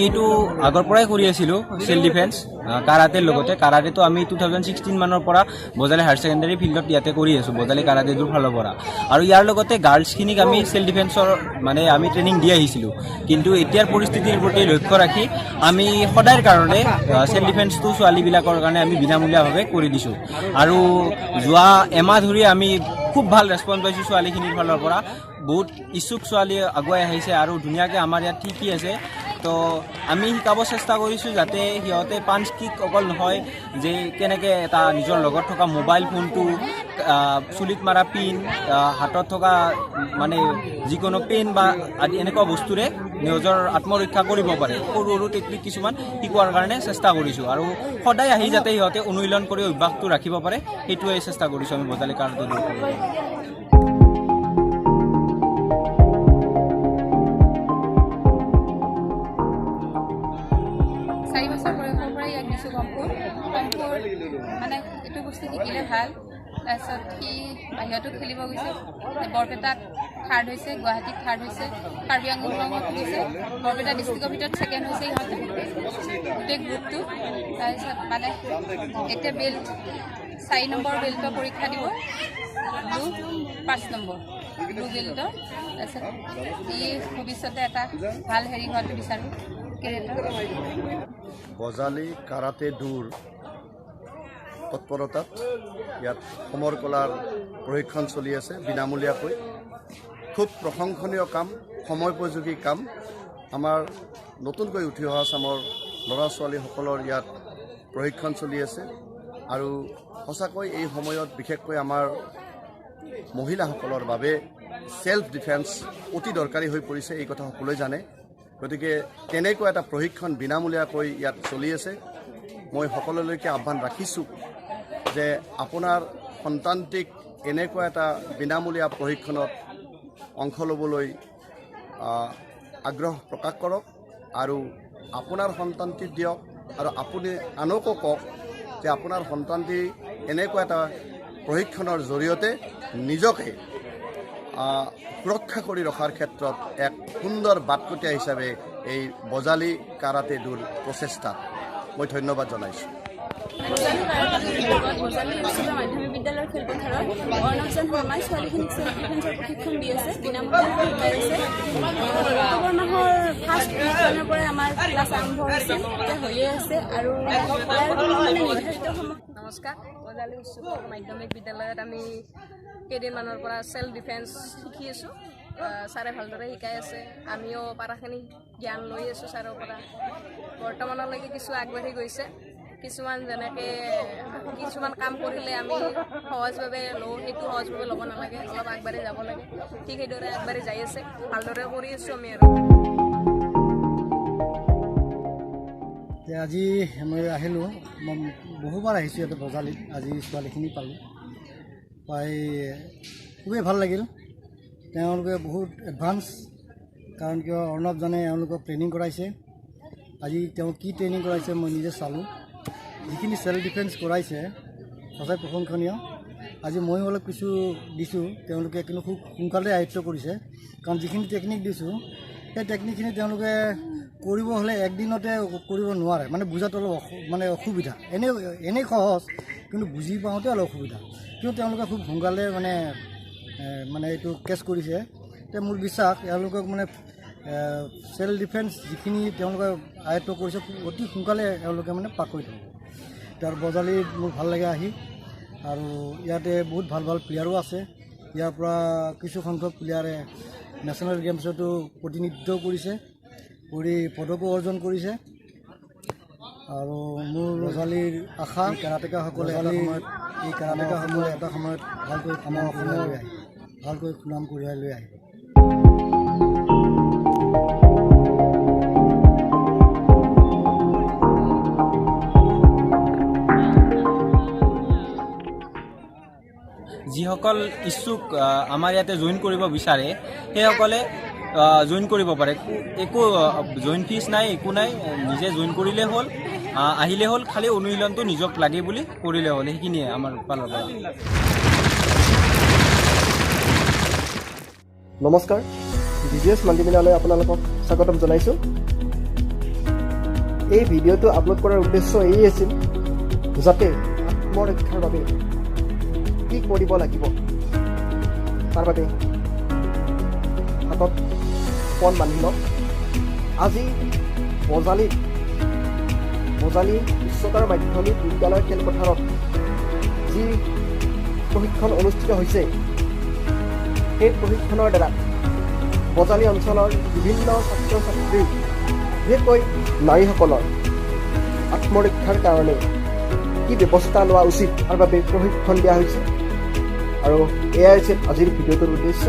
এইটো আগৰ পৰাই কৰি আছিলোঁ, চেল্ফ ডিফেন্স কাৰাটেৰ লগতে। কাৰাটেটো আমি 2016 মানৰ পৰা বজালী হায়াৰ ছেকেণ্ডেৰী ফিল্ডত ইয়াতে কৰি আছোঁ, বজালী কাৰাটেটোৰ ফালৰ পৰা। আৰু ইয়াৰ লগতে গাৰ্লছখিনিক আমি চেল্ফ ডিফেন্সৰ মানে আমি ট্ৰেইনিং দি আহিছিলোঁ। কিন্তু এতিয়াৰ পৰিস্থিতিৰ প্ৰতি লক্ষ্য ৰাখি আমি সদায়ৰ কাৰণে চেল্ফ ডিফেন্সটো ছোৱালীবিলাকৰ কাৰণে আমি বিনামূলীয়াভাৱে কৰি দিছোঁ। আৰু যোৱা এমাহ ধৰি আমি খুব ভাল ৰেচপঞ্চ পাইছোঁ ছোৱালীখিনিৰ ফালৰ পৰা। বহুত ইচ্ছুক ছোৱালী আগুৱাই আহিছে আৰু ধুনীয়াকৈ আমাৰ ইয়াত শিকি আছে। তো আমি শিকাব চেষ্টা কৰিছোঁ যাতে সিহঁতে পাঞ্চ কিক অকল নহয়, যে কেনেকৈ এটা নিজৰ লগত থকা মোবাইল ফোনটো, চুলিত মাৰা পিন, হাতত থকা মানে যিকোনো পেন বা আদি এনেকুৱা বস্তুৰে নিজৰ আত্মৰক্ষা কৰিব পাৰে। সৰু সৰু টেকনিক কিছুমান শিকোৱাৰ কাৰণে চেষ্টা কৰিছোঁ আৰু সদায় আহি যাতে সিহঁতে অনুশীলন কৰি অভ্যাসটো ৰাখিব পাৰে, সেইটোৱে চেষ্টা কৰিছোঁ আমি বজালী কাৰাটে। 4 বছৰ বয়সৰ পৰাই ইয়াক দিছোঁ কংফুৰ। কংফুৰ মানে এইটো বস্তু শিকিলে ভাল। তাৰপিছত সি বাহিৰতো খেলিব গৈছে। বৰপেটাত থাৰ্ড হৈছে, গুৱাহাটীত থাৰ্ড হৈছে, কাৰ্বি আংলঙত গৈছে। বৰপেটা ডিষ্ট্ৰিক্টৰ ভিতৰত ছেকেণ্ড হৈছে ইহঁতে গোটেই গ্ৰুপটো। তাৰপিছত মানে এতিয়া বেল্ট, 4 নম্বৰ বেল্টৰ পৰীক্ষা দিব, ব্লু, 5 নম্বৰ ব্লু বেল্টৰ। তাৰপিছত ই ভৱিষ্যতে এটা ভাল হেৰি হোৱাটো বিচাৰোঁ, কেৰেটাৰ। বজালী কাৰাটে ডুৰ তৎপৰতাত ইয়াত সমৰ কলাৰ প্ৰশিক্ষণ চলি আছে বিনামূলীয়াকৈ। খুব প্ৰশংসনীয় কাম, সময়োপযোগী কাম। আমাৰ নতুনকৈ উঠি অহা চামৰ ল'ৰা ছোৱালীসকলৰ ইয়াত প্ৰশিক্ষণ চলি আছে। আৰু সঁচাকৈ এই সময়ত বিশেষকৈ আমাৰ মহিলাসকলৰ বাবে ছেল্ফ ডিফেন্স অতি দৰকাৰী হৈ পৰিছে, এই কথা সকলোৱে জানে। গতিকে তেনেকুৱা এটা প্ৰশিক্ষণ বিনামূলীয়াকৈ ইয়াত চলি আছে। মই সকলোলৈকে আহ্বান ৰাখিছোঁ যে আপোনাৰ সন্তানটিক এনেকুৱা এটা বিনামূলীয়া প্ৰশিক্ষণত অংশ ল'বলৈ আগ্ৰহ প্ৰকাশ কৰক আৰু আপোনাৰ সন্তানটিক দিয়ক আৰু আপুনি আনকো কওক যে আপোনাৰ সন্তানটি এনেকুৱা এটা প্ৰশিক্ষণৰ জৰিয়তে নিজকে সুৰক্ষা কৰি ৰখাৰ ক্ষেত্ৰত এক সুন্দৰ বাটকটীয়া হিচাপে এই বজালী কাৰাটে ডুৰ প্ৰচেষ্টাত মই ধন্যবাদ জনাইছোঁ। বজালী কাৰাটে বজালী উচ্চতৰ মাধ্যমিক বিদ্যালয়ৰ খেলপথাৰত অৰ্ণৱজন শৰ্মাই ছোৱালীখিনিক চেল্ফ ডিফেন্সৰ প্ৰশিক্ষণ দি আছে, বিনামূলীয়াকৈ শিকাই আছে। অক্টোবৰ মাহৰ ফাৰ্ষ্ট উইকখনৰ পৰাই আমাৰ ক্লাছ আৰম্ভ হৈছে, এতিয়া হৈয়ে আছে আৰু ইয়াৰ কোনো মানে নিৰ্ধাৰিত সময় নমস্কাৰ। বজালী উচ্চতৰ মাধ্যমিক বিদ্যালয়ত আমি কেইদিনমানৰ পৰা চেল্ফ ডিফেন্স শিকি আছোঁ। ছাৰে ভালদৰে শিকাই আছে। আমিও পাৰাখিনি জ্ঞান লৈ আছোঁ ছাৰৰ পৰা। বৰ্তমানলৈকে কিছু আগবাঢ়ি গৈছে। কিছুমান যেনেকৈ কিছুমান কাম কৰিলে আমি সহজভাৱে লওঁ, সেইটো সহজভাৱে ল'ব নালাগে, অলপ আগবাঢ়ি যাব লাগে। ঠিক সেইদৰে আগবাঢ়ি যাই আছে, ভালদৰে কৰি আছোঁ আমি আৰু। যে আজি মই আহিলোঁ, মই বহুবাৰ আহিছোঁ ইয়াতে বজালিত। আজি ছোৱালীখিনি পালোঁ, পাই খুবেই ভাল লাগিল। তেওঁলোকে বহুত এডভান্স, কাৰণ কিয় অৰ্ণৱজনে এওঁলোকক ট্ৰেইনিং কৰাইছে। আজি তেওঁ কি ট্ৰেইনিং কৰাইছে মই নিজে চালোঁ। যিখিনি চেল্ফ ডিফেন্স কৰাইছে, সঁচাই প্ৰশংসনীয়। আজি ময়ো অলপ কিছু দিছোঁ, তেওঁলোকে কিন্তু খুব সোনকালে আয়ত্ব কৰিছে। কাৰণ যিখিনি টেকনিক দিছোঁ, সেই টেকনিকখিনি তেওঁলোকে কৰিব হ'লে একদিনতে কৰিব নোৱাৰে। মানে বুজাত অলপ মানে অসুবিধা। এনেই এনেই সহজ, কিন্তু বুজি পাওঁতে অলপ অসুবিধা। কিন্তু তেওঁলোকে খুব সোনকালে মানে এইটো কেচ কৰিছে। এতিয়া মোৰ বিশ্বাস, এওঁলোকক মানে চেল্ফ ডিফেন্স যিখিনি তেওঁলোকে আয়ত্ব কৰিছে, খুব অতি সোনকালে এওঁলোকে মানে পাকৈত হ'ব। তাৰ বজালিত মোৰ ভাল লাগে আহি আৰু ইয়াতে বহুত ভাল ভাল প্লেয়াৰো আছে। ইয়াৰ পৰা কিছু সংখ্যক প্লেয়াৰে নেশ্যনেল গেমছতো প্ৰতিনিধিত্ব কৰিছে, কৰি পদকো অৰ্জন কৰিছে। আৰু মোৰ বজালিৰ আশা, এই কাৰাটেকাসকলে এটা সময়ত ভালকৈ আমাৰ অসমৰ ভালকৈ সুনাম কঢ়িয়াই লৈ আহিব। যিসকল ইচ্ছুক আমাৰ ইয়াতে জইন কৰিব বিচাৰে, সেইসকলে জইন কৰিব পাৰে। একো জইন ফিজ নাই, একো নাই। নিজে জইন কৰিলে হ'ল, আহিলে হ'ল, খালি অনুশীলনটো নিজক লাগে বুলি কৰিলে হ'ল। সেইখিনিয়ে আমাৰ ফালৰ পৰা। নমস্কাৰ, ডি জি এছ মাল্টিমিডিয়ালৈ আপোনালোকক স্বাগতম জনাইছোঁ। এই ভিডিঅ'টো আপলোড কৰাৰ উদ্দেশ্য এই আছিল যাতে আত্মৰক্ষাৰ বাবে কি কৰিব লাগিব, তাৰ বাবে হাতত পণ বান্ধি লওক। আজি বজালীত বজালী উচ্চতৰ মাধ্যমিক বিদ্যালয় খেলপথাৰত যি প্ৰশিক্ষণ অনুষ্ঠিত হৈছে, সেই প্ৰশিক্ষণৰ দ্বাৰা বজালী অঞ্চলৰ বিভিন্ন ছাত্ৰ ছাত্ৰী, বিশেষকৈ নাৰীসকলৰ আত্মৰক্ষাৰ কাৰণে কি ব্যৱস্থা লোৱা উচিত, তাৰ বাবে প্ৰশিক্ষণ দিয়া হৈছে। আৰু এয়াই আছিল আজিৰ ভিডিঅ'টোৰ উদ্দেশ্য।